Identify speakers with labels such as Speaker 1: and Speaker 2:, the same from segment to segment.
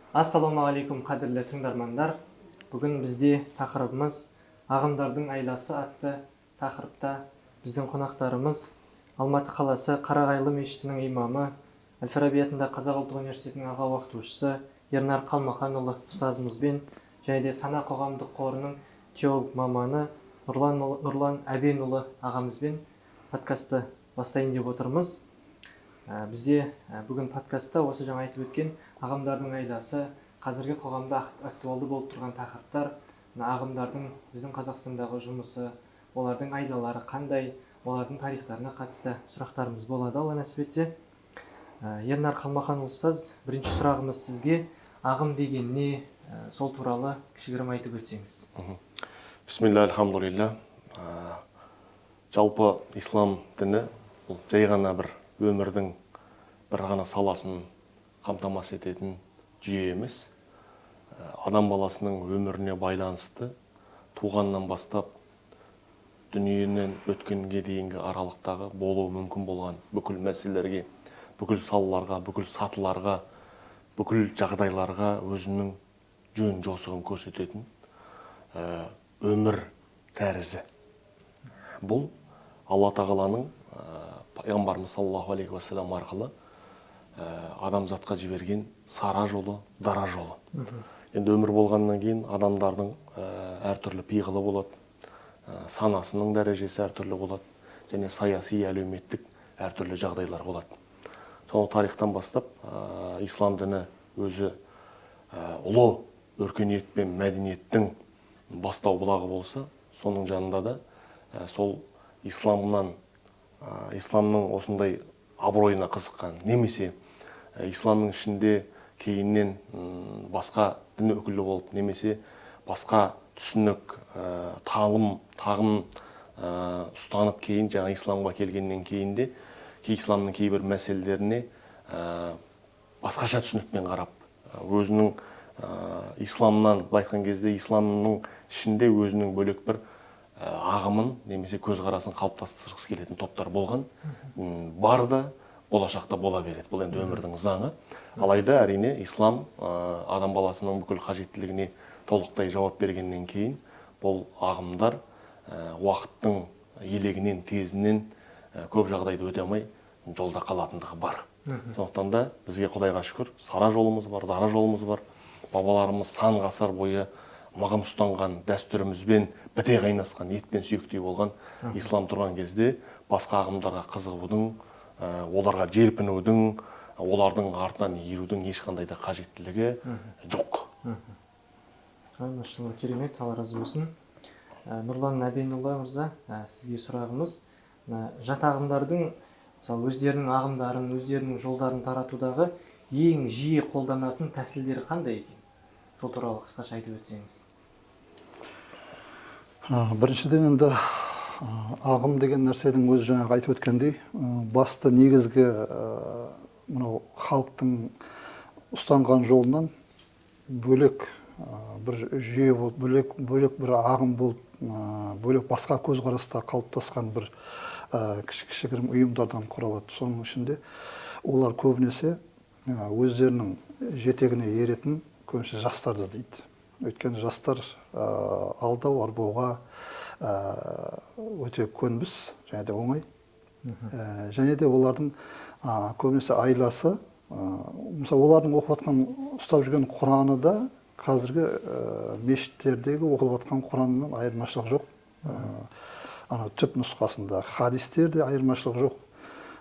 Speaker 1: Ассалаумағалейкум, қадірлі тыңдармандар! Бүгін бізде тақырыбымыз «Ағымдардың айласы» атты тақырыпта біздің қонақтарымыз Алматы қаласы Қарағайлы мешітінің имамы, әл Фараби атындағы Қазақ ұлттық университетінің аға оқытушысы Ернар Қалмаханұлы ұстазымызбен және де «Сана» қоғамдық қорының теолог маманы Нұрлан Әбенұлы ағамызбен подкастты бастайын деп отырмыз. Бізде бүгін подкастта осы жаңа айтып өткен ағымдардың айласы, қазіргі қоғамда актуалды болып тұрған тақырыптар, мына ағымдардың біздің Қазақстандағы жұмысы, олардың айлалары қандай, олардың тарихтарына қатысты сұрақтарымыз болады, Алла нәсіп етсе. Ернар Қалмаханұлы ұстаз, бірінші сұрағымыз сізге: ағым деген не? Сол туралы кішігірім айтып өтсеңіз.
Speaker 2: Бисмилля, альхамдулилля. Жалпы, ислам діні бұл жай ғана бір өмірдің бір ғана саласын қамтамасыз ететін жүйе емес. Адам баласының өміріне байланысты туғаннан бастап дүниеден өткенге дейінгі аралықтағы болуы мүмкін болған бүкіл мәселелерге, бүкіл салаларға, бүкіл сатыларға, бүкіл жағдайларға өзінің жөн жосығын көрсететін өмір тәрізі. Бұл Алла Тағаланың пайғамбарымыз саллаллаху алейхи уассалам арқылы адамзатқа жіберген сара жолы, дара жолы. Енді өмір болғаннан кейін адамдардың әртүрлі пиғылы болады, санасының дәрежесі әртүрлі болады және саяси, әлеуметтік әртүрлі жағдайлар болады. Соны тарихтан бастап ислам діні өзі ұлы өркениет пен мәдениеттің бастау бұлағы болса, соның жанында да сол исламнан, исламның осындай абыройына қызыққан немесе исламның ішінде кейіннен басқа дін өкілі болып немесе басқа түсінік, таным, тағым ұстанып, кейін жаңа исламға келгеннен кейін де исламның кейбір мәселелеріне басқаша түсінікпен қарап, өзінің исламнан, былай айтқан кезде, исламның ішінде өзінің бөлек бір ағымын немесе көзқарасын қалыптастырғысы келетін топтар болған, бар да, болашақта бола береді. Бұл енді өмірдің заңы. Алайда, әрине, ислам адам баласының бүкіл қажеттілігіне толықтай жауап бергеннен кейін, бұл ағымдар уақыттың елегінен, тезінен көп жағдайды өте алмай жолда қалатындығы бар. Сондықтан да бізге, Құдайға шүкір, сара жолымыз бар, дара жолымыз бар. Бабаларымыз сан ғасыр бойы мығым ұстанған дәстүрімізбен біте қайнасқан, ет пен сүйектей болған ислам тұрған кезде басқа ағымдарға қызығудың, оларға желпінудің, олардың артынан ерудің ешқандай да қажеттілігі жоқ.
Speaker 1: Машалла, керемет, Алла разы болсын. Нұрлан Әбенұлы мырза, сізге сұрағымыз: мына жат ағымдардың, мысалы, өздерінің ағымдарын, өздерінің жолдарын таратудағы ең жиі қолданатын тәсілдері қандай екен? Сол туралы қысқаша айтып өтсеңіз.
Speaker 3: Біріншіден, енді ағым деген нәрсенің өзі, жаңағы айтып өткендей, басты негізгі мынау халықтың ұстанған жолынан бөлек бір жүйе болып, бөлек бір ағым болып, бөлек басқа көзқараста қалыптасқан бір кішігірім ұйымдардан құралады. Соның ішінде олар көбінесе өздерінің жетегіне еретін көбінесе жастарды іздейді, өйткені жастар алдау, арбауға өте көнбіс және де оңай. Және де олардың көбінесе айласы, мысалы, олардың оқып жатқан, ұстап жүрген Құраны да қазіргі мешіттердегі оқылып жатқан Құраннан айырмашылық жоқ. Ана түп нұсқасында хадистер де айырмашылық жоқ.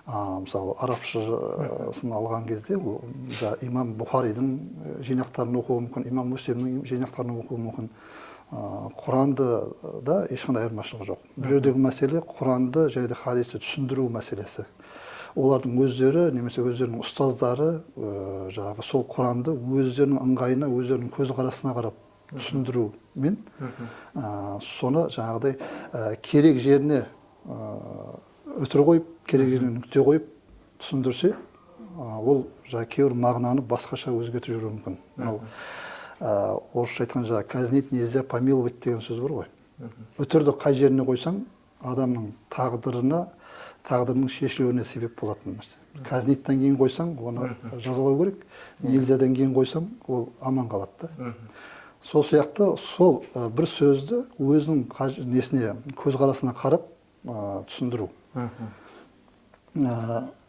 Speaker 3: Мысалы, арабшасын алған кезде ол имам Бұхаридің жинақтарын оқуы мүмкін, имам Муслимнің жинақтарын оқуы мүмкін. Құранды да ешқандай айырмашылық жоқ. Бұл жердегі мәселе — Құранды және де хадисті түсіндіру мәселесі. Олардың өздері немесе өздерінің ұстаздары жаңағы сол Құранды өздерінің ыңғайына, өздерінің көзқарасына қарап түсіндірумен, соны жаңағыдай керек жеріне үтір қойып, керек жеріне нүкте қойып түсіндірсе, ол жаңағы кейбір мағынаны басқаша өзгертіп жіберуі мүмкін. Мынау орысша айтқан жаңағы «казнить нельзя, помиловать» деген сөз бар ғой. Үтірді қай жеріне қойсаң, адамның тағдырына, тағдырының шешілуіне себеп болатын нәрсе. Казниттен кейін қойсаң, оны жазалау керек, нельзядан кейін қойсаң, ол аман қалады да. Сол сияқты сол бір сөзді өзінің несіне, көзқарасына қарап түсіндіру.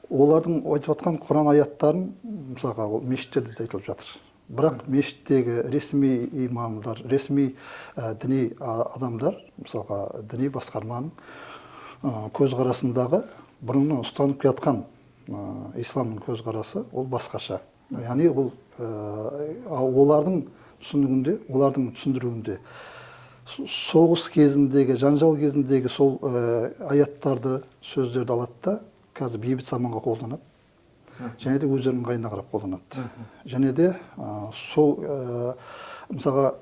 Speaker 3: Олардың айтып жатқан Құран аяттарын, мысалға, ол мешіттерде де айтылып жатыр. Бірақ мешіттегі ресми имамдар, ресми діни адамдар, мысалға, діни басқарманың көзқарасындағы бұрыннан ұстанып келатқан исламның көзқарасы ол басқаша. Яғни ол олардың түсінігінде, олардың түсіндіруінде соғыс кезіндегі, жанжал кезіндегі сол аяттарды, сөздерді алады да, қазір бейбіт заманға қолданады. Және де өздерінің ыңғайына қарап қолданады. Және де сол мысалға,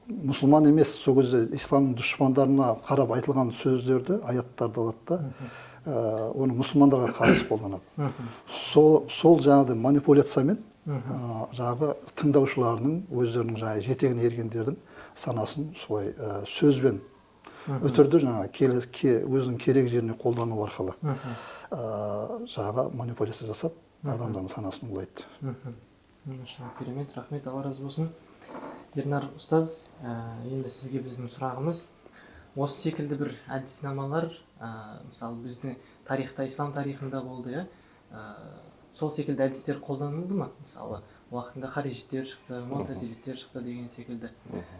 Speaker 3: мұсылман емес, сол кезде исламның дұшпандарына қарап айтылған сөздерді, аяттарды алады да, оны мұсылмандарға қарсы қолданады. Сол жаңағыдай манипуляциямен жаңағы тыңдаушыларының, өздерінің жаңағы жетегіне ергендердің санасын солай сөзбен үтірді, жаңағы өзінің керек жеріне қолдану арқылы жаңағы манипуляция жасап, адамдардың санасын улайды.
Speaker 1: Керемет, рахмет, Алла разы болсын. Ернар ұстаз, енді сізге біздің сұрағымыз, осы секілді бір әдіснамалар, мысалы, біздің тарихта, ислам тарихында болды, иә, сол секілді әдістер қолданылды ма? Мысалы, уақытында харижиттер шықты, муғтазилиттер шықты деген секілді.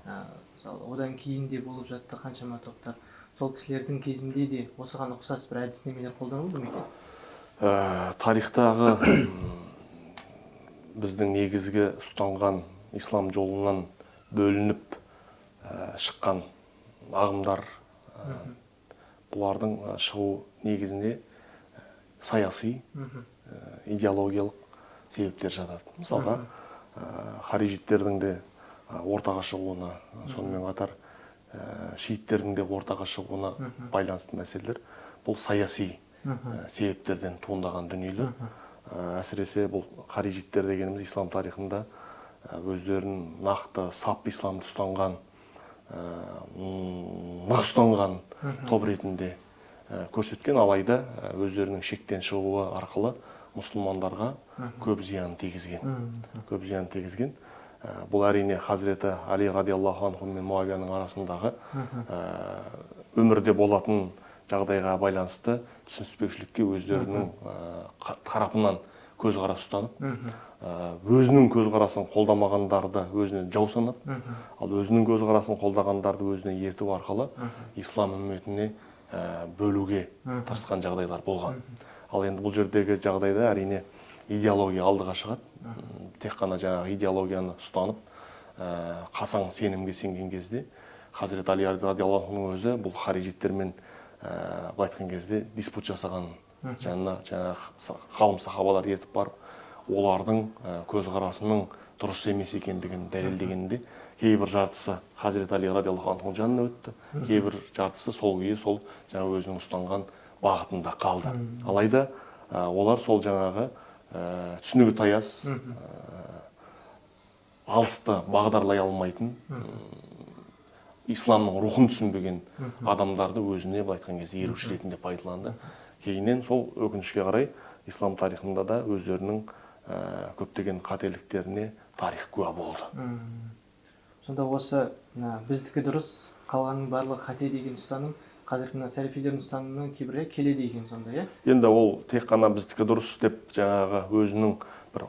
Speaker 1: Мысалы, одан кейін де болып жатты қаншама топтар. Сол кісілердің кезінде де осыған ұқсас бір әдіснемелер қолданылды ма екен?
Speaker 2: Тарихтағы біздің негізгі ұстанған ислам жолынан бөлініп шыққан ағымдар, бұлардың шығу негізінде саяси, идеологиялық себептер жатады. Мысалға, харижиттердің де ортаға шығуына, сонымен қатар шииттердің де ортаға шығуына байланысты мәселелер бұл саяси себептерден туындаған дүниелер. Әсіресе бұл харижиттер дегеніміз ислам тарихында өздерін нақты сап исламды ұстанған, нық ұстанған топ ретінде көрсеткен, алайда өздерінің шектен шығуы арқылы мұсылмандарға көп зиян тигізген. Көп зиян тигізген. Бұл әрине Хазіреті Али радиаллаху анху мен Муавияның арасындағы өмірде болатын жағдайға байланысты түсініспеушілікке өздерінің тарапынан көзқарас ұстанып, өзінің көзқарасын қолдамағандарды өзіне жау санап, ал өзінің көзқарасын қолдағандарды өзіне ерту арқылы ислам үмметіне бөлуге тырысқан жағдайлар болған. Ал енді бұл жердегі жағдайда әрине идеология алдыға шығады. Тек қана жаңағы идеологияны ұстанып, қасаң сенімге сенген кезде Хазірет Али радиаллаху анхуның өзі бұл харижиттермен былай айтқан кезде диспут жасаған, жанына жаңағы ғалым сахабалар ертіп барып, олардың көзқарасының дұрыс емес екендігін дәлелдегенде кейбір жартысы Хазірет Али радиаллаху анхуның жанына өтті, кейбір жартысы сол күйі сол жаңа өзінің ұстанған бағытында қалды. Алайда олар сол жаңағы түсінігі таяз, алысты бағдарлай алмайтын, исламның рухын түсінбеген адамдарды өзіне былай айтқан кезде еруші ретінде пайдаланды. Кейіннен сол өкінішке қарай ислам тарихында да өздерінің көптеген қателіктеріне тарих куә болды.
Speaker 1: Сонда осы біздікі дұрыс, қалғанның барлығы қате деген ұстаным қазіргі мына сәләфилердің ұстанымынан кейбірі келеді екен сонда, иә?
Speaker 2: Енді ол тек қана біздікі дұрыс деп жаңағы өзінің бір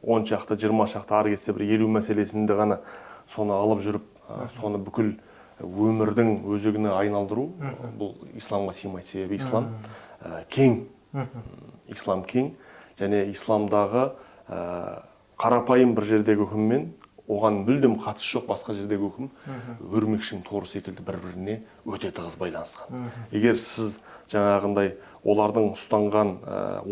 Speaker 2: 10 шақты, 20 шақты, ары кетсе бір 50 мәселесінде ғана соны алып жүріп, соны бүкіл өмірдің өзегіне айналдыру бұл исламға сыймайды. Себебі ислам кең, ислам кең және исламдағы қарапайым бір жердегі үкіммен оған мүлдем қатысы жоқ басқа жердегі үкім өрмекшінің торы секілді бір-біріне өте тығыз байланысқан. Егер сіз жаңағындай олардың ұстанған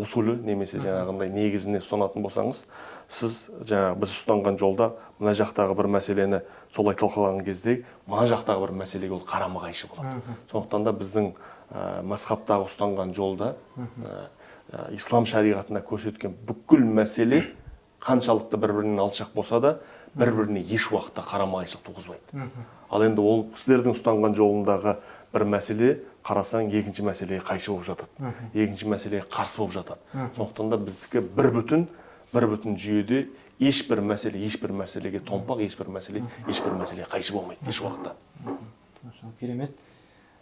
Speaker 2: усулі немесе жаңағындай негізіне ұстанатын болсаңыз, сіз жаңағы біз ұстанған жолда мына жақтағы бір мәселені солай талқылаған кезде мына жақтағы бір мәселеге ол қарама-қайшы болады. Сондықтан да біздің мазхабтағы ұстанған жолда ислам шариғатында көрсеткен бүкіл мәселе Қаншалықты бір-бірінен алшақ болса да, бір-біріне еш уақытта қарама-қайшылық туғызбайды. Ал енді ол кісілердің ұстанған жолындағы бір мәселе, қарасаң, екінші мәселеге қайшы болып жатады. Екінші мәселеге қарсы болып жатады. Сондықтан да біздікі бір бүтін, бір бүтін жүйеде ешбір мәселе, ешбір мәселеге томпақ, ешбір мәселе, ешбір мәселеге қайшы болмайды еш уақытта.
Speaker 1: Керемет.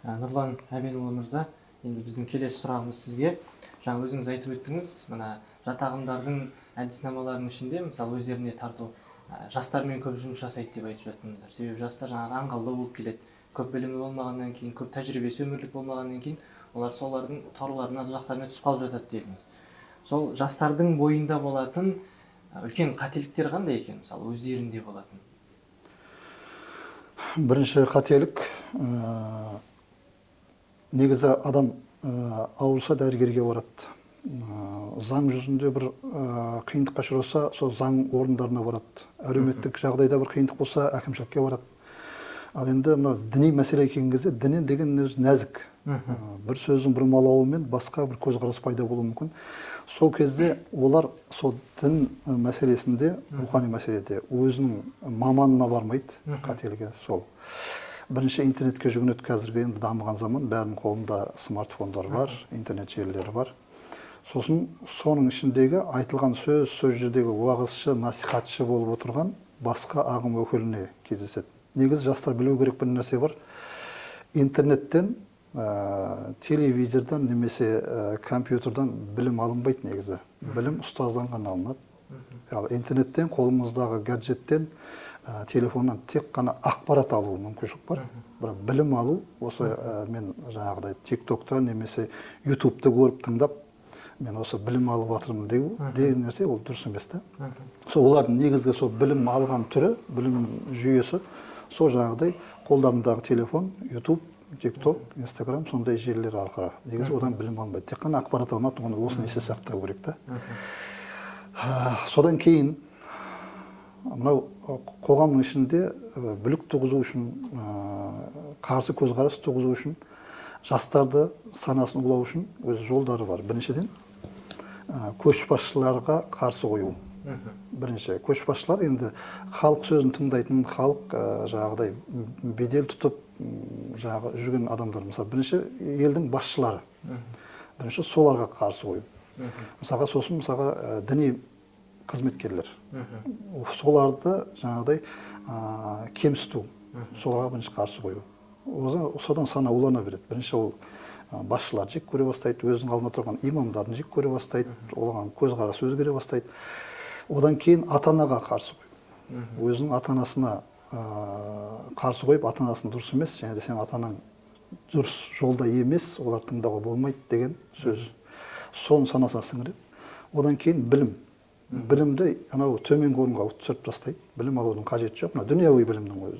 Speaker 1: Нұрлан Әбенұлы мырза, енді біздің келесі сұрағымыз сізге. Жаңа өзіңіз айтып өттіңіз, мына жат ағымдардың әдіснамаларының ішінде, мысалы, өздеріне тарту, жастармен көп жұмыс жасайды деп айтып жаттыңыздар. Себебі жастар жаңағы аңғалдау болып келеді. Көп білімі болмағаннан кейін, көп тәжірибесі өмірлік болмағаннан кейін, олар солардың торларына, тұзақтарына түсіп қалып жатады дедіңіз. Сол жастардың бойында болатын үлкен қателіктер қандай екен, мысалы, өздерінде болатын?
Speaker 3: Бірінші қателік, негізі адам ауырса дәрігерге барады. Заң жүзінде бір қиындыққа ұшыраса, сол заң орындарына барады. Әлеуметтік жағдайда бір қиындық болса, әкімшілікке барады. Ал енді мынау діни мәселе келген кезде, діни деген өзі нәзік. Бір сөздің бұрмалауымен басқа бір көзқарас пайда болуы мүмкін. Сол кезде олар сол дін мәселесінде, рухани мәселеде өзінің маманына бармайды, қателігі сол. Бірінші интернетке жүгінеді. Қазіргі енді дамыған заман, бәрінің қолында смартфондар бар, интернет желілері бар. Сосын соның ішіндегі айтылған сөз, сол жердегі уағызшы, насихатшы болып отырған басқа ағым өкіліне кездеседі. Негізі жастар білу керек бір нәрсе бар. Интернеттен, телевизордан немесе компьютерден білім алынбайды негізі. Білім ұстаздан ғана алынады. Ал интернеттен, қолымыздағы гаджеттен, телефоннан тек қана ақпарат алу мүмкіншілік бар. Бірақ білім алу, осы мен жаңағыдай TikTokта немесе YouTube'та көріп тыңдап, мен осы білім алып жатырмын деген нәрсе ол дұрыс емес та. Сол олардың негізгі сол білім алған түрі, білім жүйесі сол жаңағыдай қолдарындағы телефон, YouTube, TikTok, Instagram сондай желілер арқылы. Негізі одан білім алынбайды. Тек қана ақпарат алынады, оны осыны есте сақтау керек та. Содан кейін мынау қоғамның ішінде бүлік туғызу үшін, қарсы көзқарас туғызу үшін, жастарды санасын улау үшін өз жолдары бар. Біріншіден, көшбасшыларға қарсы қою. Бірінші, көшбасшылар енді халық сөзін тыңдайтын, халық жаңағыдай бедел тұтып жаңағы жүрген адамдар. Мысалы, бірінші елдің басшылары. Бірінші соларға қарсы қою. Мысалға, сосын мысалға діни қызметкерлер. Соларды жаңағыдай кемсіту, соларға бірінші қарсы қою. Содан сана улана береді. Бірінші ол басшылар жек көре бастайды, өзінің алдында тұрған имамдарын жек көре бастайды, оған көзқарасы өзгере бастайды. Одан кейін ата-анаға қарсы қою. Өзінің ата-анасына қарсы қойып, ата-анасын дұрыс емес, және де сен ата-анаң дұрыс жолда емес, олар тыңдауға болмайды деген сөз. Соның санасына сіңіреді. Одан кейін білім. Білімді анау төменгі орынға түсіріп тастайды. Білім алудың қажеті жоқ. Мына дүнияуи білімнің өзі.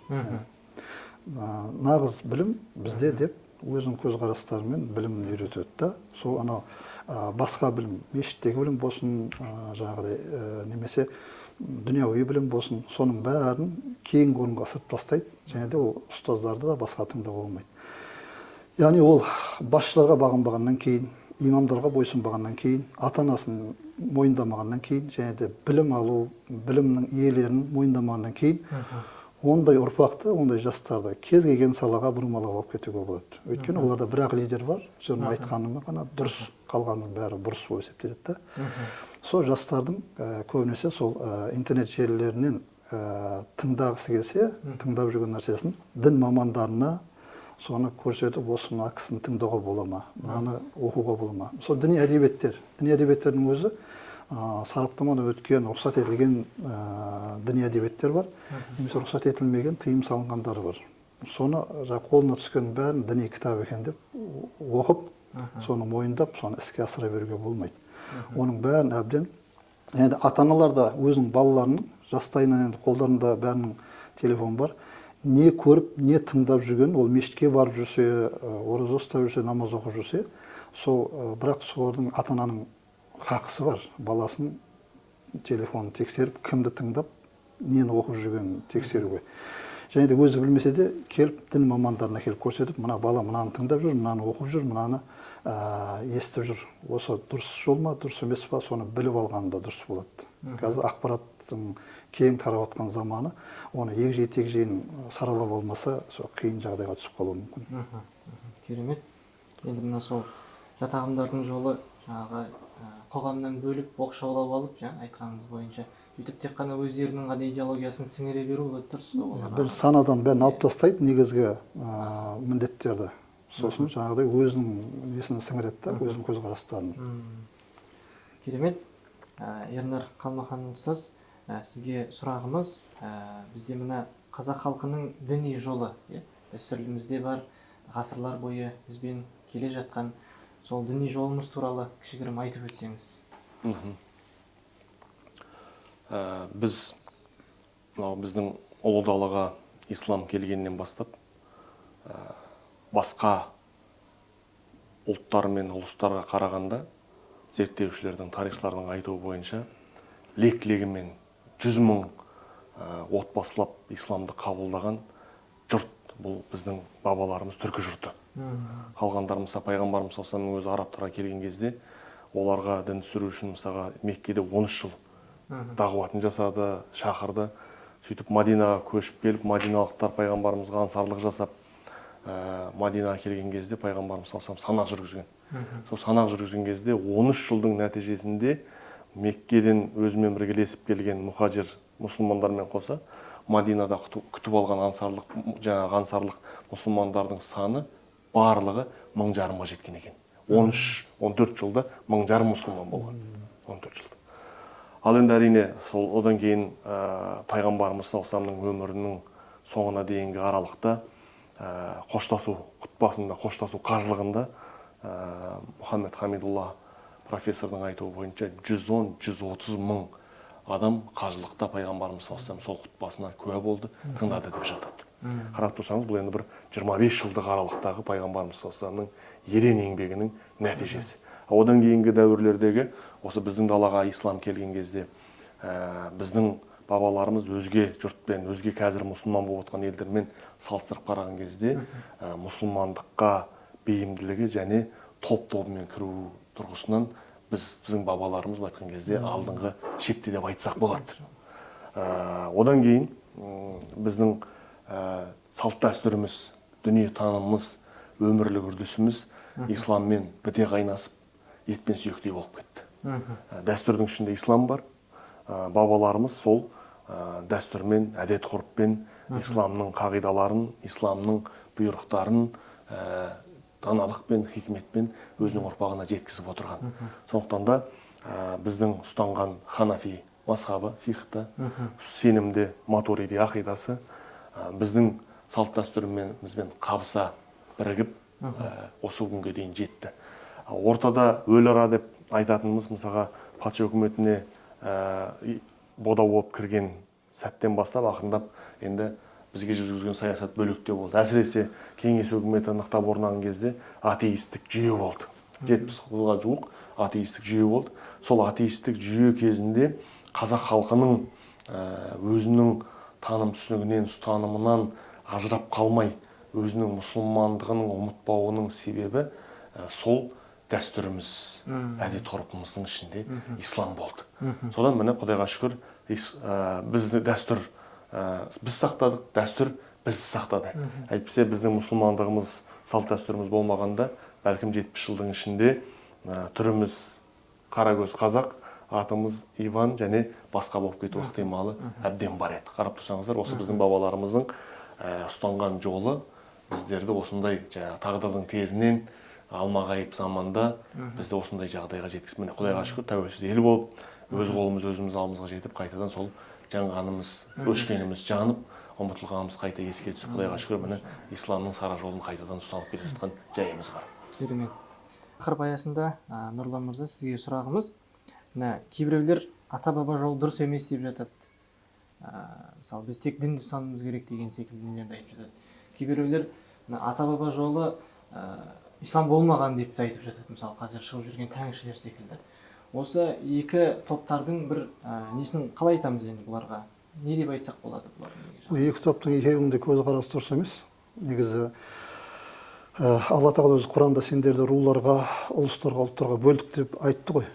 Speaker 3: Нағыз білім бізде деп өзінің көзқарастарымен білімін үйретеді да. Сол анау басқа білім, мешіттегі білім болсын, жаңағыдай немесе дүнияуи білім болсын, соның бәрін кейінгі орынға ысырып тастайды. Және де ол ұстаздарды да басқа тыңдауға болмайды. Яғни ол басшыларға бағынбағаннан кейін, имамдарға бойсұнбағаннан кейін, ата-анасын мойындамағаннан кейін, және де білім алу, білімнің иелерін мойындамағаннан кейін, ондай ұрпақты, ондай жастарды кез келген салаға бұрмалап алып кетуге болады. Өйткені оларда бір-ақ лидер бар, соның айтқаны ғана дұрыс, қалғанының бәрі бұрыс болып есептеледі да. Сол жастардың көбінесе сол интернет желілерінен тыңдағысы келсе, тыңдап жүрген нәрсесін дін мамандарына соны көрсетіп, осы мына кісіні тыңдауға бола ма, мынаны оқуға бола ма. Сол діни әдебиеттер, діни әдебиеттердің өзі сараптамадан өткен, рұқсат етілген діни әдебиеттер бар, немесе рұқсат етілмеген, тыйым салынғандары бар. Соны қолына түскен бәрін діни кітап екен деп оқып, соны мойындап, соны іске асыра беруге болмайды. Оның бәрін әбден, енді ата-аналар да өзінің балаларының жастайынан, енді қолдарында бәрінің телефон бар, не көріп, не тыңдап жүрген, ол мешітке барып жүрсе, ораза ұстап жүрсе, намаз оқып жүрсе, сол, бірақ солардың ата-ананың хақысы бар, баласын телефонын тексеріп, кімді тыңдап, нені оқып жүргенін тексеруге. Және де өзі білмесе де келіп дін мамандарына келіп көрсетіп, мына бала мынаны тыңдап жүр, мынаны оқып жүр, мынаны естіп жүр. Осы дұрыс жол ма, дұрыс емес па, соны біліп алған да дұрыс болады. Қазір ақпараттың кең тарап жатқан заманы, оны егжей-тегжейін саралап алмаса, сол қиын жағдайға түсіп қалуы мүмкін.
Speaker 1: Керемет. Енді мына сол жат ағымдардың жолы жаңағы қоғамнан бөліп, оқшаулап алып, жаңа айтқаныңыз бойынша, сөйтіп тек қана өздерінің ғана идеологиясын сіңіре беру ол дұрыс қой оларға.
Speaker 3: Бір санадан бәрін алып тастайды негізгі міндеттерді. Сосын жаңағыдай өзінің несін сіңіреді да, өзінің көзқарастарын.
Speaker 1: Керемет. Ернар Қалмахан ұстаз, сізге сұрағымыз, бізде мына қазақ халқының діни жолы, дәстүрімізде бар, ғасырлар бойы бізбен келе жатқан сол діни жолымыз туралы кішігірім айтып өтсеңіз.
Speaker 2: Біз мынау біздің ұлы далаға ислам келгеннен бастап, басқа ұлттар мен ұлыстарға қарағанда зерттеушілердің, тарихшылардың айтуы бойынша лек-легімен 100 мың отбасылап исламды қабылдаған жұрт бұл біздің бабаларымыз түркі жұрты. Қалғандар, мысалы, пайғамбарымыз саллаллаху алейхи вассаламның өзі арабтарға келген кезде оларға дін түсіру үшін, мысалға, Меккеде 13 жыл дағуатын жасады, шақырды. Сөйтіп Мадинаға көшіп келіп, мадиналықтар пайғамбарымызға ансарлық жасап, Мадинаға келген кезде пайғамбарымыз саллаллаху алейхи вассалам санақ жүргізген. Сол санақ жүргізген кезде 13 жылдың нәтижесінде Меккеден өзімен бірге ілесіп келген мұхажир мұсылмандармен қоса Мадинада күтіп алған ансарлық, жаңағы ансарлық мұсылмандардың саны барлығы 1500-ға жеткен екен. 13-14 жылда 1500 мұсылман болған. 14 жылда. Ал енді әрине сол одан кейін пайғамбарымыз саллаллаху алейхи вассаламның өмірінің соңына дейінгі аралықта қоштасу құтпасында, қоштасу қажылығында Мұхаммед Хамидулла профессордың айтуы бойынша 110-130 мың адам қажылықта пайғамбарымыз саллаллаху алейхи вассалам сол құтпасына куә болды, тыңдады деп жатады. Қарап тұрсаңыз, бұл енді бір 25 жылдық аралықтағы пайғамбарымыз саллаллаху алейхи вассаламның ерен еңбегінің нәтижесі. Одан кейінгі дәуірлердегі осы біздің далаға ислам келген кезде, біздің бабаларымыз өзге жұртпен, өзге қазір мұсылман болып отқан елдермен салыстырып қараған кезде, мұсылмандыққа бейімділігі және топ-тобымен кіру тұрғысынан біздің бабаларымыз былай айтқан кезде алдыңғы шекте деп айтсақ болады. Одан кейін біздің салт дәстүріміз, дүниетанымымыз, өмірлік үрдісіміз исламмен біте қайнасып, ет пен сүйектей болып кетті. Дәстүрдің ішінде ислам бар. Бабаларымыз сол дәстүрмен, әдет ғұрыппен исламның қағидаларын, исламның бұйрықтарын даналықпен, хикметпен өзінің ұрпағына жеткізіп отырған. Сондықтан да біздің ұстанған ханафи мазхабы, фихта, сенімде матуриди ақидасы біздің салт дәстүрімізбен қабыса бірігіп, осы күнге дейін жетті. Ортада өлара деп айтатынымыз, мысалға, патша үкіметіне бода болып кірген сәттен бастап ақырындап енді бізге жүргізген саясат бөлек те болды. Әсіресе кеңес үкіметі нықтап орнаған кезде атеистік жүйе болды. 70 жылға жуық атеистік жүйе болды. Сол атеистік жүйе кезінде қазақ халқының өзінің таным түсінігінен, ұстанымынан ажырап қалмай, өзінің мұсылмандығының ұмытпауының себебі сол дәстүріміз, әдет ғұрпымыздың ішінде ислам болды. Содан міне Құдайға шүкір, бізді дәстүр біз сақтадық, дәстүр бізді сақтады. Әйтпесе біздің мұсылмандығымыз, салт дәстүріміз болмағанда, бәлкім 70 жылдың ішінде түріміз қарагөз қазақ, атымыз Иван және басқа болып кету ықтималы әбден бар еді. Қарап тұрсаңыздар, осы біздің бабаларымыздың ұстанған жолы біздерді осындай жаңағы тағдырдың тезінен алмағайып заманда бізді осындай жағдайға жеткізіп, міне Құдайға шүкір тәуелсіз ел болып, өз қолымыз өзіміз алдымызға жетіп, қайтадан сол жанғанымыз, өшкеніміз жанып, ұмытылғанымыз қайта еске түсіп, Құдайға шүкір міне исламның сара жолын қайтадан ұстанып келе жатқан жайымыз бар.
Speaker 1: Керемет. Тақырып аясында Нұрлан мырза, сізге сұрағымыз, мына кейбіреулер ата-баба жолы дұрыс емес деп жатады. Мысалы, біз тек дінді ұстануымыз керек деген секілді нелерді айтып жатады. Кейбіреулер мына ата-баба жолы ислам болмаған деп те айтып жатады. Мысалы, қазір шығып жүрген тәңіршілер секілді. Осы екі топтардың бір несін қалай айтамыз енді бұларға? Не деп айтсақ болады бұларға?
Speaker 3: Бұл екі топтың екеуінің де көзқарасы дұрыс емес. Негізі Алла тағала өзі Құранда сендерді руларға, ұлыстарға, ұлттарға бөлдік деп айтты ғой.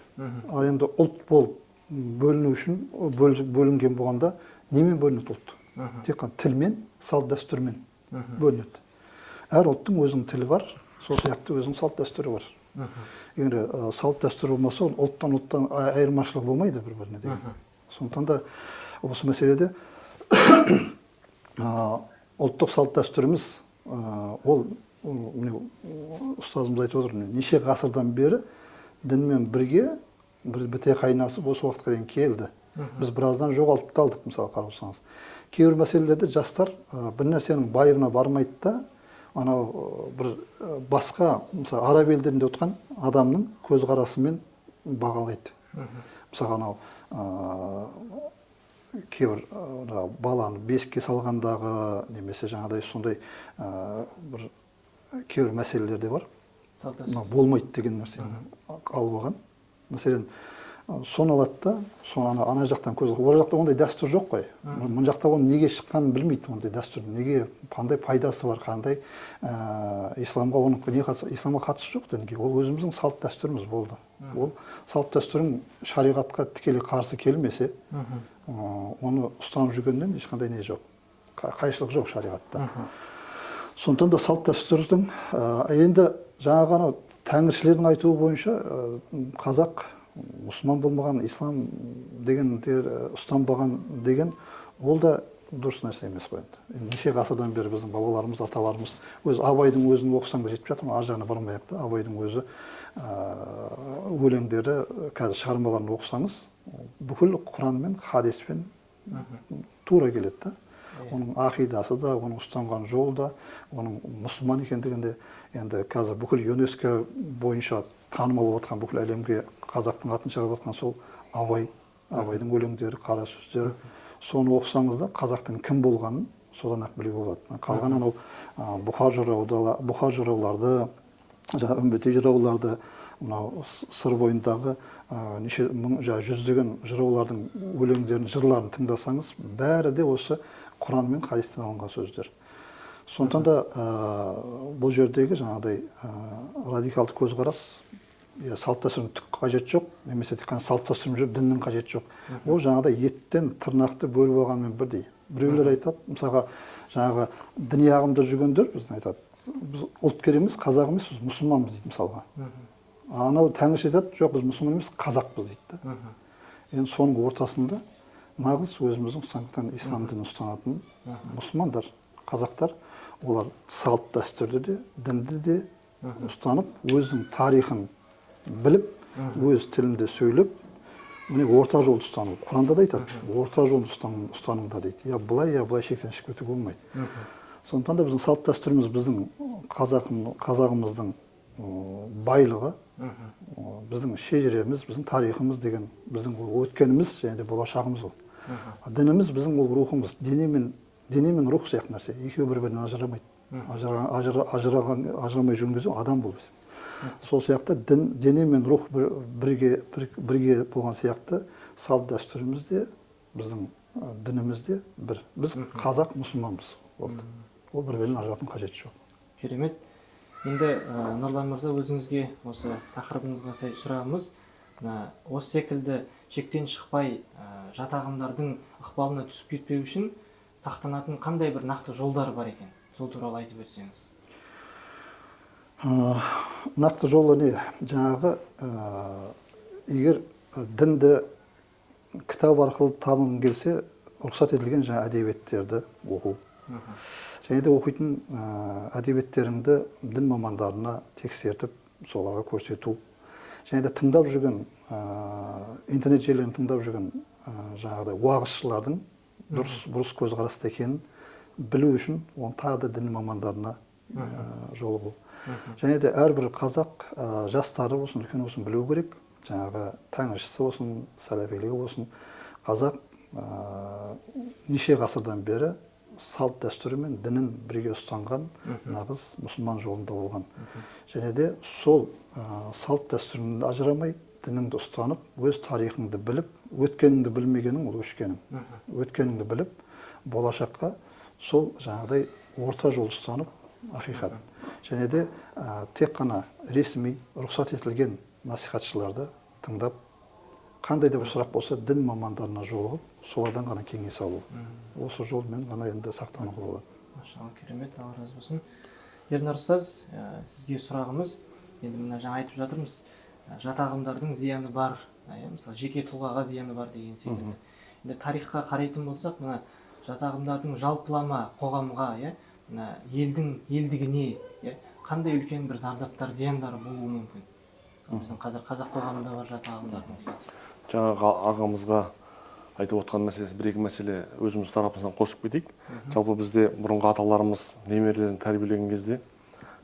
Speaker 3: Ал енді ұлт болып бөліну үшін, бөлінген болғанда немен бөлінеді ұлт? Тек қана тілмен, салт дәстүрмен бөлінеді. Әр ұлттың өзінің тілі бар, сол сияқты өзінің салт дәстүрі бар. Егер салт дәстүр болмаса, ол ұлттан айырмашылық болмайды бір-біріне деген. Сондықтан да осы мәселеде ұлттық салт дәстүріміз, ол міне ұстазымыз айтып отыр, неше ғасырдан бері дінмен бірге бір біте қайнасып осы уақытқа дейін келді. Біз біраздан жоғалтып та алдық, мысалы қарап отырсаңыз. Кейбір мәселелерде жастар бір нәрсенің байыбына бармайды да, анау бір басқа, мысалы араб елдерінде отырған адамның көзқарасымен бағалайды. Мысалы анау кейбір баланы бесікке салғандағы немесе жаңағыдай сондай бір кейбір мәселелер де бар. Болмайды деген нәрсені алып алған. Мәселен, соны алады да, соны ана жақтан көз, ол жақта ондай дәстүр жоқ қой. Мына жақта оның неге шыққанын білмейді, ондай дәстүр неге, қандай пайдасы бар, қандай исламға оның не қатысы, исламға қатысы жоқ дінге. Ол өзіміздің салт дәстүріміз болды. Ол салт дәстүрің шариғатқа тікелей қарсы келмесе, оны ұстанып жүргеннен ешқандай не жоқ, қайшылық жоқ шариғатта. Сондықтан да салт дәстүрдің енді жаңағы анау тәңіршілердің айтуы бойынша қазақ мұсылман болмаған, ислам дегендер ұстанбаған деген, ол да дұрыс нәрсе емес қой енді. Неше ғасырдан бері біздің бабаларымыз, аталарымыз, өз Абайдың өзін оқысаң да жетіп жатыр, ар жағына бармай-ақ та, Абайдың өзі өлеңдері, қазір шығармаларын оқысаңыз, бүкіл Құран мен хадиспен тура келеді да. Оның ақидасы да, оның ұстанған жолы да, оның мұсылман екендігін де, енді қазір бүкіл ЮНЕСКО бойынша танымал болып жатқан, бүкіл әлемге қазақтың атын шығарып жатқан сол Абай, Абайдың өлеңдері, қара сөздері, соны оқысаңыз да қазақтың кім болғанын содан ақ білуге болады. Қалған анау Бұхар жырауларды, жаңа Үмбетей жырауларды, мынау Сыр бойындағы неше мың, жаңа жүздеген жыраулардың өлеңдерін, жырларын тыңдасаңыз, бәрі де осы Құран мен хадистен алынған сөздер. Сондықтан да бұл жердегі жаңағыдай радикалды көзқарас, салт дәстүрдің түк қажеті жоқ, немесе тек қана салт дәстүрмен жүріп діннің қажеті жоқ. Ол жаңағыдай еттен тырнақты бөліп алғанмен бірдей. Біреулер айтады, мысалға жаңағы діни ағымда жүргендер біздің айтады, біз ұлт емес, қазақ емес, біз мұсылманбыз дейді мысалға. Анау тәңірші айтады, жоқ, біз мұсылман емес, қазақпыз дейді да. Енді соның ортасында нағыз өзіміздің ұстанған ислам дінін ұстанатын мұсылмандар, қазақтар, олар салт дәстүрді де, дінді де ұстанып, өзінің тарихын біліп, өз тілінде сөйлеп, міне орта жолды ұстану. Құранда да айтады, орта жолды ұстаныңдар дейді. Я былай, я былай шектен шығып кетуге болмайды. Сондықтан да біздің салт дәстүріміз біздің қазағымыздың байлығы, біздің шежіреміз, біздің тарихымыз деген, біздің өткеніміз және де болашағымыз ол. Дініміз біздің ол рухымыз, дене мен рух сияқты нәрсе, екеуі бір-бірінен ажырамайды. Ажырамай жүрген кезде адам болып есептейді. Сол сияқты дене мен рух бірге болған сияқты салт дәстүріміз де, біздің дініміз де бір. Біз қазақ мұсылманбыз. Болды. Ол бір-бірінен ажыратудың қажеті жоқ.
Speaker 1: Керемет. Енді Нұрлан мырза, өзіңізге осы тақырыбыңызға сай сұрағымыз, осы секілді шектен шықпай жат ағымдардың ықпалына түсіп кетпеу үшін сақтанатын қандай бір нақты жолдар бар екен? Сол туралы айтып өтсеңіз.
Speaker 3: Нақты жолы не? Жаңағы, егер дінді кітап арқылы танығың келсе, рұқсат етілген жаңа әдебиеттерді оқу. Және де оқитын әдебиеттеріңді дін мамандарына тексертіп, соларға көрсету. Және де тыңдап жүрген, интернет желілерін тыңдап жүрген жаңағыдай уағызшылардың дұрыс бұрыс көзқараста екенін білу үшін оны тағы да дін мамандарына жолығу. Және де әрбір қазақ жастары болсын, үлкен болсын білу керек, жаңағы тәңіршісі болсын, сәләфилігі болсын, қазақ неше ғасырдан бері салт дәстүрі мен дінін бірге ұстанған нағыз мұсылман жолында болған. Және де сол салт дәстүріңді ажырамай, дініңді ұстанып, өз тарихыңды біліп, өткеніңді білмегенің ол өшкенің. Өткеніңді біліп, болашаққа сол жаңағыдай орта жолды ұстанып, ақиқат. Және де тек қана ресми рұқсат етілген насихатшыларды тыңдап, қандай да бір сұрақ болса дін мамандарына жолығып, солардан ғана кеңес алу. Осы жолмен ғана енді сақтануға болады.
Speaker 1: Машалла, керемет, Алла разы болсын. Ернар ұстаз, сізге сұрағымыз, енді мына жаңа айтып жатырмыз, жат ағымдардың зияны бар, мысалы жеке тұлғаға зияны бар деген секілді. Енді тарихқа қарайтын болсақ, мына жат ағымдардың жалпылама қоғамға, мына елдің елдігіне, қандай үлкен бір зардаптар, зияндары болуы мүмкін? Біздің қазір қазақ қоғамында бар жат ағымдардың деген секілді.
Speaker 2: Жаңағы ағамызға айтып отқан мәселесі, бір-екі мәселе өзіміз тарапымыздан қосып кетейік. Жалпы бізде бұрынғы аталарымыз немерелерін тәрбиелеген кезде,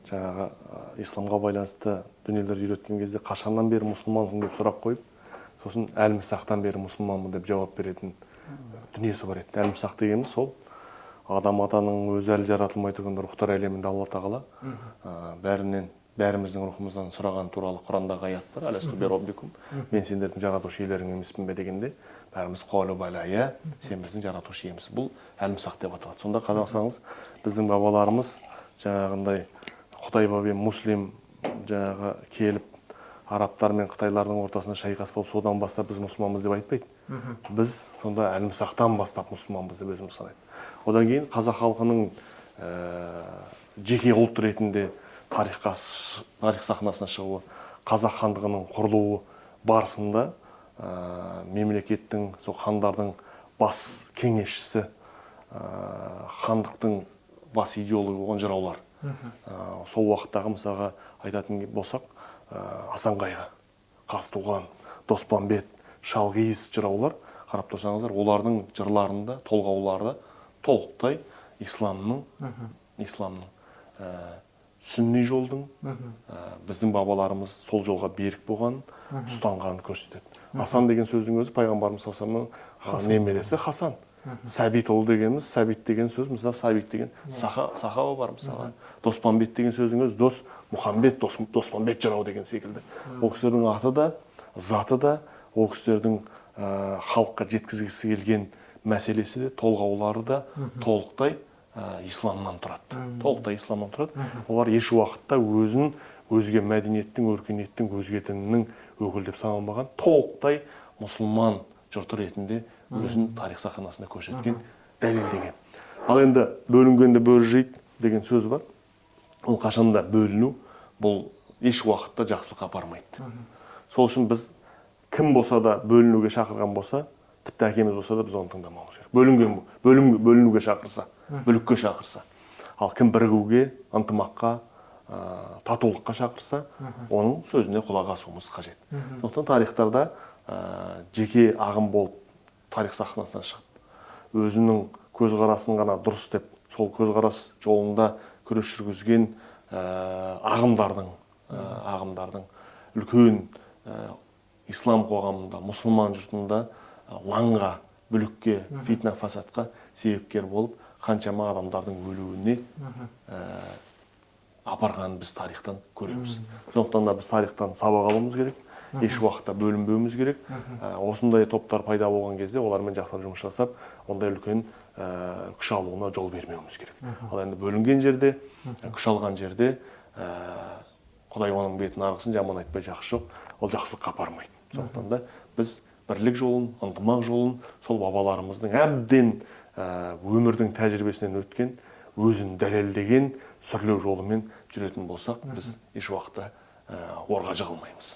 Speaker 2: жаңағы исламға байланысты дүниелерді үйреткен кезде қашаннан бері мұсылмансың деп сұрақ қойып, сосын әлмісақтан бері мұсылманмын деп жауап беретін дүниесі бар еді. Әлмісақ дегеніміз сол Адам атаның өзі әлі жаратылмай тұрғанда рухтар әлемінде Алла Тағала, бәрінен, бәріміздің рухымыздан сұраған туралы Құрандағы аят бар. Әләсту би роббикум, мен сендердің жаратушы иелерің емеспін бе дегенде, бәріміз қуалу бәлә, иә, сен біздің жаратушы иеміз. Бұл әлмісақ деп аталады. Сонда қарасаңыз, біздің бабаларымыз жаңағындай Құтайба бен Муслим жаңағы келіп, арабтар мен қытайлардың ортасында шайқас болып, содан бастап біз мұсылманбыз деп айтпайды. Біз сонда әлмісақтан бастап мұсылманбыз деп өзіміз санайды. Одан кейін қазақ халқының жеке ұлт ретінде тарих сахнасына шығуы, қазақ хандығының құрылуы барысында мемлекеттің, сол хандардың бас кеңесшісі, хандықтың бас идеологы болған жыраулар. Сол уақыттағы мысалға айтатын болсақ, Асан Қайғы, Қазтуған, Доспанбет, Шалғиыз жыраулар, қарап тұрсаңыздар, олардың жырларында, толғауларында толықтай исламның, сүнни жолдың, біздің бабаларымыз сол жолға берік болған, ұстанғанын көрсетеді. Асан деген сөздің өзі пайғамбарымыз саллаллаху алейхи вассаламның немересі Хасан. Сәбит ұлы дегеніміз, Сәбит деген сөз, мысалы Сәбит деген сахаба бар мысалға. Доспанбет деген сөздің өзі дос Мұхаммед, Доспанбет жырау деген секілді. Ол кісілердің аты да, заты да, ол кісілердің халыққа жеткізгісі келген мәселесі де, толғаулары да толықтай исламнан тұрады. Толықтай исламнан тұрады. Олар еш уақытта өзін өзге мәдениеттің, өркениеттің, өзге діннің өкілі деп саналмаған, толықтай мұсылман жұрты ретінде өзін тарих сахнасында көрсеткен, дәлелдеген. Ал енді бөлінгенде бөрі жейді деген сөз бар. Ол қашанда бөліну, бұл еш уақытта жақсылыққа апармайды. Сол үшін біз кім болса да бөлінуге шақырған болса, тіпті әкеміз болса да біз оны тыңдамауымыз керек. Бөлінуге шақырса, бүлікке шақырса. Ал кім бірігуге, ынтымаққа, татулыққа шақырса, оның сөзіне құлақ асуымыз қажет. Сондықтан тарихтарда жеке ағым болып тарих сахнасына шығып, өзінің көзқарасын ғана дұрыс деп, сол көзқарас жолында күрес жүргізген ағымдардың үлкен ислам қоғамында, мұсылман жұртында лаңға, бүлікке, фитна, фасадқа себепкер болып, қаншама адамдардың өлуіне апарғанын біз тарихтан көреміз. Сондықтан да біз тарихтан сабақ алуымыз керек, еш уақытта бөлінбеуіміз керек. Осындай топтар пайда болған кезде олармен жақсылап жұмыс жасап, ондай үлкен күш алуына жол бермеуіміз керек. Ал енді бөлінген жерде, күш алған жерде, Құдай оның бетін арғысын, жаман айтпай жақсы жоқ, ол жақсылыққа апармайды. Сондықтан да біз бірлік жолын, ынтымақ жолын сол бабаларымыздың әбден өмірдің тәжірибесінен өткен, өзін дәлелдеген сүрлеу жолымен жүретін болсақ, біз еш уақытта орға жығылмаймыз.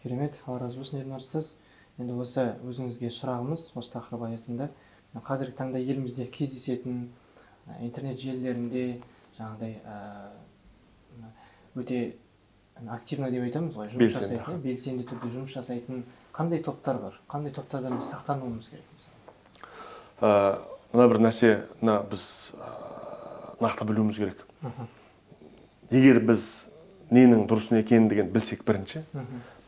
Speaker 1: Керемет, Алла разы болсын, Ернар ұстаз. Енді осы өзіңізге сұрағымыз осы тақырып аясында. Қазіргі таңда елімізде кездесетін интернет желілерінде жаңағыдай өте активно деп айтамыз ғой, жұмыс
Speaker 2: Белсенді.
Speaker 1: жасайтын, белсенді түрде жұмыс жасайтын қандай топтар бар? Қандай топтардан біз сақтануымыз керек мысалы?
Speaker 2: Мына бір нәрсе, мына біз нақты білуіміз керек. Егер біз ненің дұрыс не екенін деген білсек бірінші,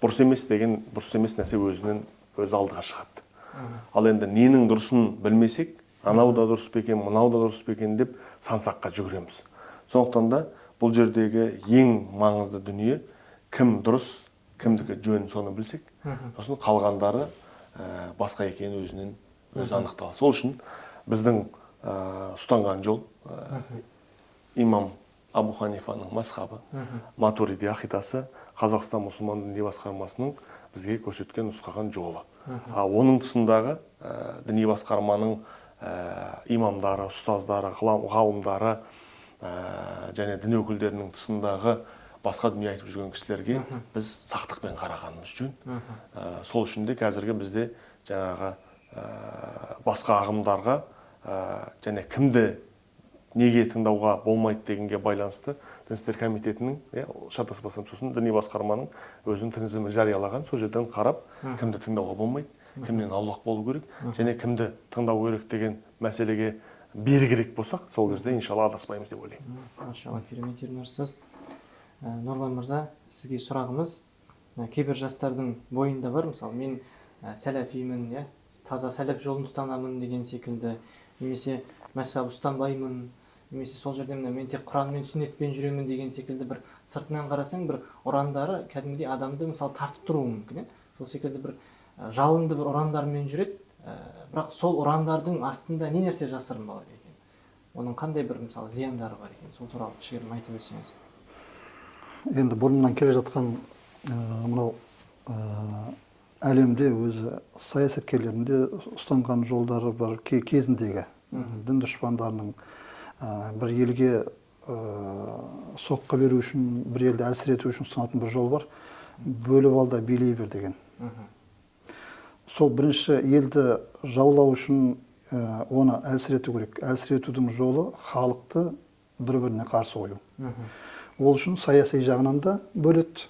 Speaker 2: бұрыс емес деген, бұрыс емес нәрсе өзінен өзі алдыға шығады. Ал енді ненің дұрысын білмесек, анау да дұрыс па екен, мынау да дұрыс па екен деп сан саққа жүгіреміз. Сондықтан да бұл жердегі ең маңызды дүние кім дұрыс, кімдікі жөн, соны білсек, сосын қалғандары басқа екенін өзінен өзі анықталады. Сол үшін біздің ұстанған жол, имам Абу Ханифаның мазхабы, Матуриди ақидасы, Қазақстан мұсылман діни басқармасының бізге көрсеткен, нұсқаған жолы. Оның тұсындағы діни басқарманың имамдары, ұстаздары, ғалымдары және дін өкілдерінің тұсындағы басқа дүние айтып жүрген кісілерге біз сақтықпен қарағанымыз жөн. Сол үшін де қазіргі бізде жаңағы басқа ағымдарға және кімді неге тыңдауға болмайды дегенге байланысты Дін істер комитетінің, шатаспасам, сосын діни басқарманың өзінің тізімін жариялаған, сол жерден қарап, кімді тыңдауға болмайды, кімнен аулақ болу керек және кімді тыңдау керек деген мәселеге берігірек болсақ, сол кезде иншалла адаспаймыз деп ойлаймын.
Speaker 1: Машалла, керемет, Ернұр ұстаз. Нұрлан мырза, сізге сұрағымыз, кейбір жастардың бойында бар, мысалы, мен сәләфимін, иә, таза сәләф жолын ұстанамын деген секілді, немесе мәзһаб ұстанбаймын, немесе сол жерде мына мен тек Құран мен сүннетпен жүремін деген секілді, бір сыртынан қарасаң, бір ұрандары кәдімгідей адамды мысалы тартып тұруы мүмкін, иә? Сол секілді бір жалынды бір ұрандармен жүреді, бірақ сол ұрандардың астында не нәрсе жасырын бар екен, оның қандай бір мысалы зияндары бар екен, сол туралы кішігірім айтып өтсеңіз.
Speaker 3: Енді бұрыннан келе жатқан мынау әлемде өзі саясаткерлердің де ұстанған жолдары бар, кезіндегі дін дұшпандарының бір елге соққы беру үшін, бір елді әлсірету үшін ұстанатын бір жол бар: бөліп ал да билей бер деген. Сол бірінші елді жаулау үшін оны әлсірету керек. Әлсіретудің жолы халықты бір-біріне қарсы қою. Ол үшін саяси жағынан да бөледі,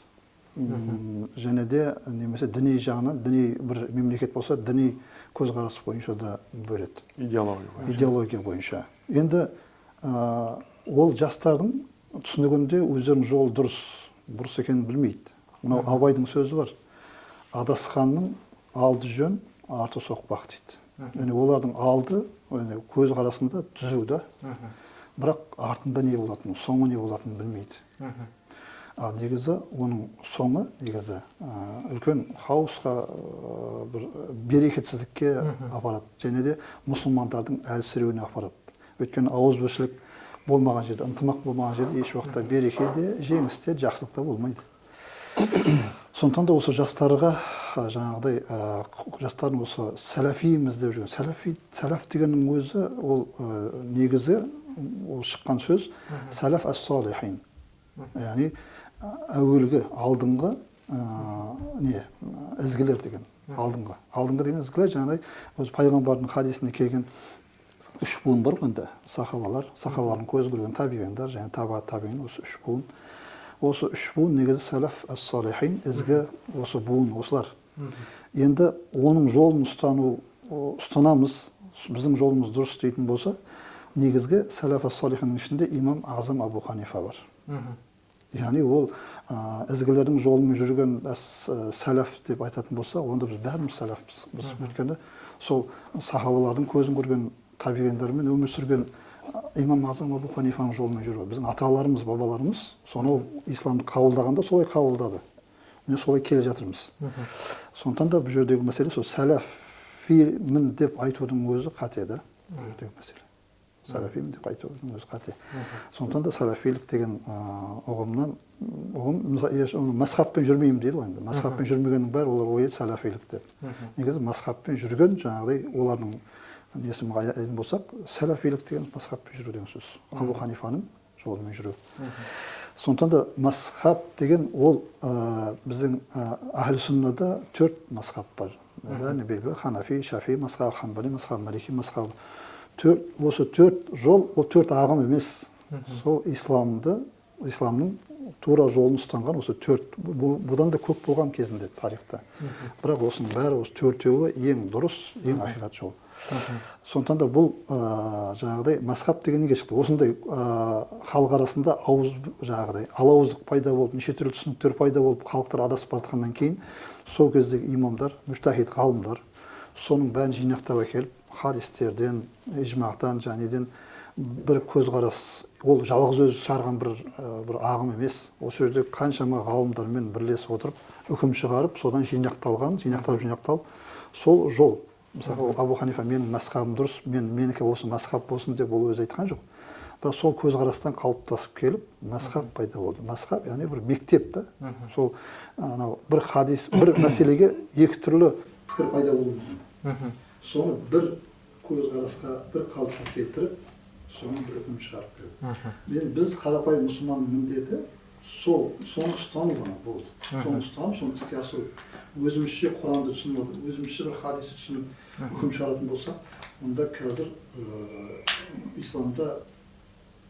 Speaker 3: және де немесе діни жағынан, діни бір мемлекет болса, діни көзқарас бойынша да бөледі.
Speaker 2: Идеология бойынша.
Speaker 3: Идеология бойынша. Енді ол жастардың түсінігінде өздерінің жолы дұрыс, бұрыс екенін білмейді. Мынау Абайдың сөзі бар: адасқанның алды жөн, арты соқпақ дейді. Яғни олардың алды, яғни көзқарасында түзу да, бірақ артында не болатынын, соңы не болатынын білмейді. Ал негізі оның соңы негізі үлкен хаосқа, бір берекетсіздікке апарады және де мұсылмандардың әлсіреуіне апарады. Өйткені ауызбіршілік болмаған жерде, ынтымақ болмаған жерде еш уақытта береке де, жеңіс те, жақсылық та болмайды. Сондықтан да осы жастарға жаңағыдай, жастардың осы сәләфиміз деп жүрген, сәләфи, сәләф дегеннің өзі ол негізі ол шыққан сөз сәләф әс-салихин, яғни әуелгі алдыңғы не ізгілер деген, алдыңғы деген ізгілер. Жаңағыдай өзі пайғамбардың хадисінде келген үш буын бар ғой енді: сахабалар, сахабалардың көзі көрген табиғиндар және таба табиғин. Осы үш буын, осы үш буын негізі сәләф әс-салихин, ізгі осы буын осылар. Енді оның жолын ұстану, ұстанамыз, біздің жолымыз дұрыс дейтін болса, негізгі сәләф әс-салихиннің ішінде имам Ағзам Абу Ханифа бар. Яғни ол ізгілердің жолымен жүрген сәләф деп айтатын болса, онда біз бәріміз сәләфпіз. Біз өйткені сол сахабалардың көзін көрген, табиғиндармен өмір сүрген имам Ағзам Абу Ханифаның жолымен жүру. Біздің аталарымыз, бабаларымыз сонау исламды қабылдағанда солай қабылдады. Міне, солай келе жатырмыз. Сондықтан да бұл жердегі мәселе сол сәләфимін деп айтудың өзі қате да. Бұл жердегі мәселе сәләфимін деп айтудың өзі қате. Сондықтан да сәләфилік деген ұғымнан ұғым, мысалы, мазхабпен жүрмеймін дейді ғой. Енді мазхабпен жүрмегеннің бәрі олар ойлайды сәләфилік деп. Негізі мазхабпен жүрген жаңағыдай олардың несін айтатын болсақ, сәләфилік деген мазхабпен жүру деген сөз, Абу Ханифаның жолымен жүру. Сондықтан да мазхаб деген ол біздің әхлі сүннада төрт мазхаб бар, бәріне белгілі: ханафи, шафи мазхабы, ханбали мазхабы, малики мазхабы. Төрт, осы төрт жол ол төрт ағым емес, сол исламды, исламның тура жолын ұстанған осы төрт. Бұдан да көп болған кезінде тарихта, бірақ осының бәрі, осы төртеуі ең дұрыс, ең ақиқат жол. Сондықтан да бұл жаңағыдай мазхаб деген неге шықты? Осындай халық арасында ауыз жаңағыдай алауыздық пайда болып, неше түрлі түсініктер пайда болып, халықтар адасып бара жатқаннан кейін сол кездегі имамдар, мүжтахид ғалымдар соның бәрін жинақтап әкеліп, хадистерден, ижмақтан және бір көзқарас. Ол жалғыз өзі шығарған бір ағым емес, осы жерде қаншама ғалымдармен бірлесіп отырып үкім шығарып, содан жинақталған, жинақталып, жинақталып сол жол. Мысалы, Абу Ханифа менің мазхабым дұрыс, мен менікі осы мазхаб болсын деп ол өзі айтқан жоқ. Бірақ сол көзқарастан қалыптасып келіп, мазхаб пайда болды. Мазхаб, яғни бір мектеп та. Сол анау бір хадис, бір мәселеге екі түрлі пікір пайда болуы мүмкін. Соны бір көзқарасқа, бір қалыпқа келтіріп, соны бір үкім шығарып береді. Біз қарапайым мұсылманның міндеті сол, соны ұстану ғана болды. Соны ұстанып, соны іске асыру. Өзімізше Құранды түсініп отырып, өзімізше бір хадисті түсініп үкім шығаратын болсақ, онда қазір исламда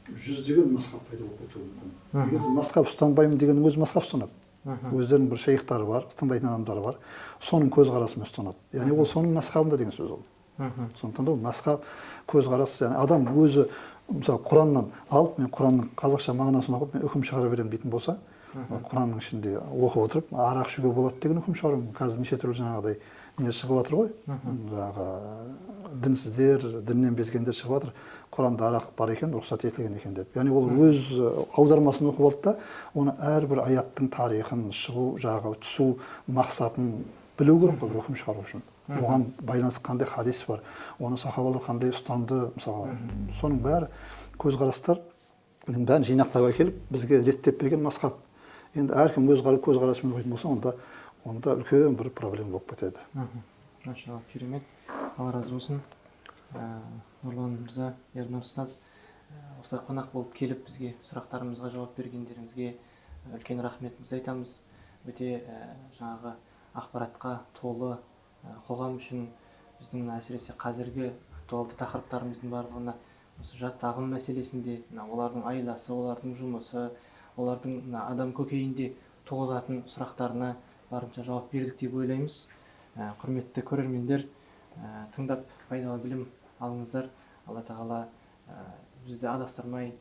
Speaker 3: жүздеген мазхаб пайда болып кетуі мүмкін. Негізі мазхаб ұстанбаймын дегеннің өзі мазхаб ұстанады. Өздерінің бір шейхтары бар, тыңдайтын адамдары бар, соның көзқарасымен ұстанады. Яғни ол соның мазхабында деген сөз ол. Сондықтан да ол мазхаб көзқарас, яғни адам өзі мысалы Құраннан алып, мен Құранның қазақша мағынасын оқып, мен үкім шығара беремін дейтін болса, Құранның ішінде оқып отырып, арақ ішуге болады деген үкім шығару мүмкін. Қазір неше түрлі жаңағыдай не шығып жатыр ғой, жаңағы дінсіздер, діннен безгендер шығып жатыр. Құранда арақ бар екен, рұқсат етілген екен деп. Яғни ол өз аудармасын оқып алды да, оны әрбір аяттың тарихын, шығу жағы, түсу мақсатын білу керек қой бір үкім шығару үшін. Оған байланысты қандай хадис бар, оны сахабалар қандай ұстанды, мысалға, соның бәрі көзқарастар бәрін жинақтап әкеліп бізге реттеп берген мазхаб. Енді әркім өз көзқарасымен оқитын болса, онда үлкен бір проблема болып кетеді.
Speaker 1: Машалла, керемет. Алла разы болсын. Нұрлан мырза, Ернұр ұстаз, осылай қонақ болып келіп бізге сұрақтарымызға жауап бергендеріңізге үлкен рахметімізді айтамыз. Өте жаңағы ақпаратқа толы, қоғам үшін біздің әсіресе қазіргі актуалды тақырыптарымыздың барлығына осы жат ағым мәселесінде, олардың айласы, олардың жұмысы, олардың адам көкейінде туғызатын сұрақтарына барынша жауап бердік деп ойлаймыз. Құрметті көрермендер, тыңдап пайдалы білім алыңыздар. Алла тағала бізді адастырмай,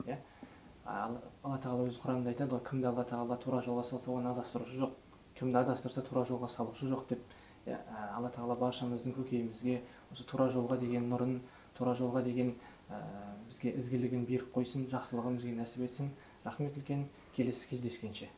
Speaker 1: Алла тағала өз Құранда айтады ғой, кімді Алла тағала тура жолға салса, оны адастырушы жоқ, кімді адастырса, тура жолға салушы жоқ деп. Алла тағала баршамыздың көкейімізге осы тура жолға деген нұрын, тура жолға деген бізге ізгілігін беріп қойсын, жақсылығын бізге нәсіп етсін. Рахмет үлкен, келесі кездескенше.